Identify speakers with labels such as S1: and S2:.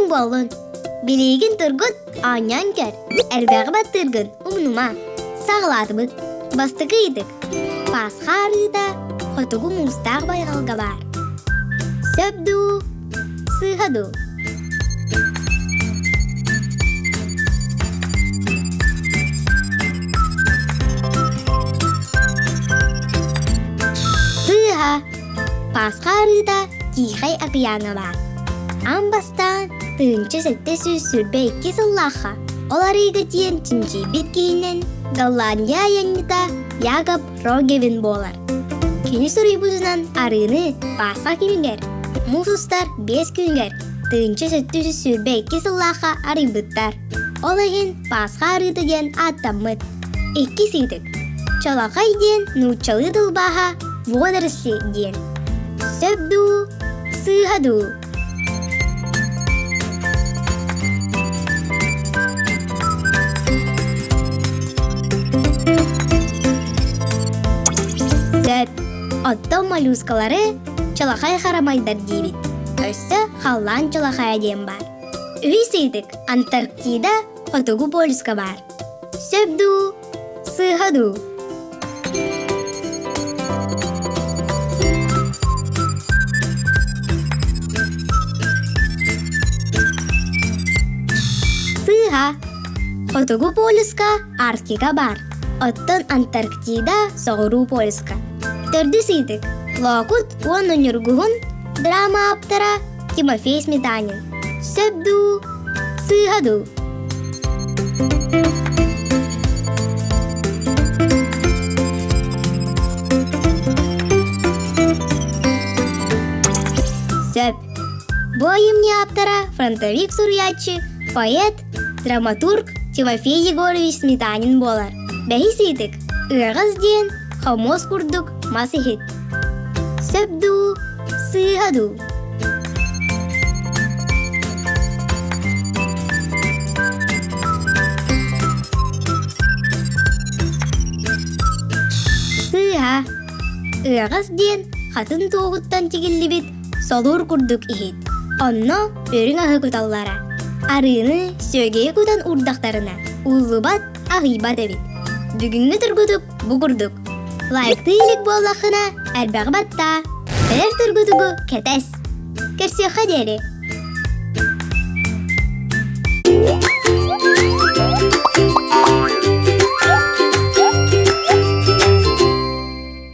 S1: буоллун. Билиигин тургут, оонньоон көр, элбэҕи баттыыргын умнума. Саҕалаатыбыт. Бастакы ыйытык. Пасха арыыта хотугу муустаах байҕалга баар. Сөп дуу, сыыһа дуу? Сыыһа! Пасха арыыта Тихай акыйааҥҥа баар. Аан бастаан 1722 сыллаахха ол арыыга тиийэн чинчийбит киһинэн Голландия айанньыта Якоб Рогевин буолар. Кини суруйбутунан арыыны Пасха күнүгэр, муус устар биэс күнүгэр 1722 сыллаахха арыйбыттар. Ол иһин Пасха арыыта диэн ааттаммыт. Иккис ыйытык. Чалахай диэн нууччалыы тылбааһа водоросли диэн. Сөп дуу, сыыһа дуу? Сөп. Оттон моллюскалары чалахай харамайдар диибит. Өссө халлаан чалахайа диэн баар. Үһүс ыйытык Антарктида хотугу полюска баар. Сөп дуу, сыыһа дуу? Сыыһа. Хотугу полюска Арктика баар, оттон Антарктида соҕуруу полюска. Төрдүс ыйытык. Лоокут уонна Ньургуһун драма ааптара Тимофей Сметанин. Сөп дуу, сыыһа дуу? Сөп. Бу айымньы ааптара фронтовик суруйааччы, поэт, драматург Тимофей Егорович Сметанин буолар. Бэһис ыйытык. Ыаҕас диэн хомуос курдук мас иһит. Сөп дуу, сыыһа дуу? Сыыһа. Ыаҕас диэн хатын туоһуттан тигиллибит солуур курдук иһит. Онно үрүҥ аһы куталлара. Арыыны сүөгэйи кутан уурдахтарына, ууллубат, аһыйбат эбит. Бүгүҥҥү тургутук бу курдук. Лайктыы илик буоллаххына, элбэҕи баттаа. Кэлэр тургутугу кэтэс. Көрсүөххэ диэри.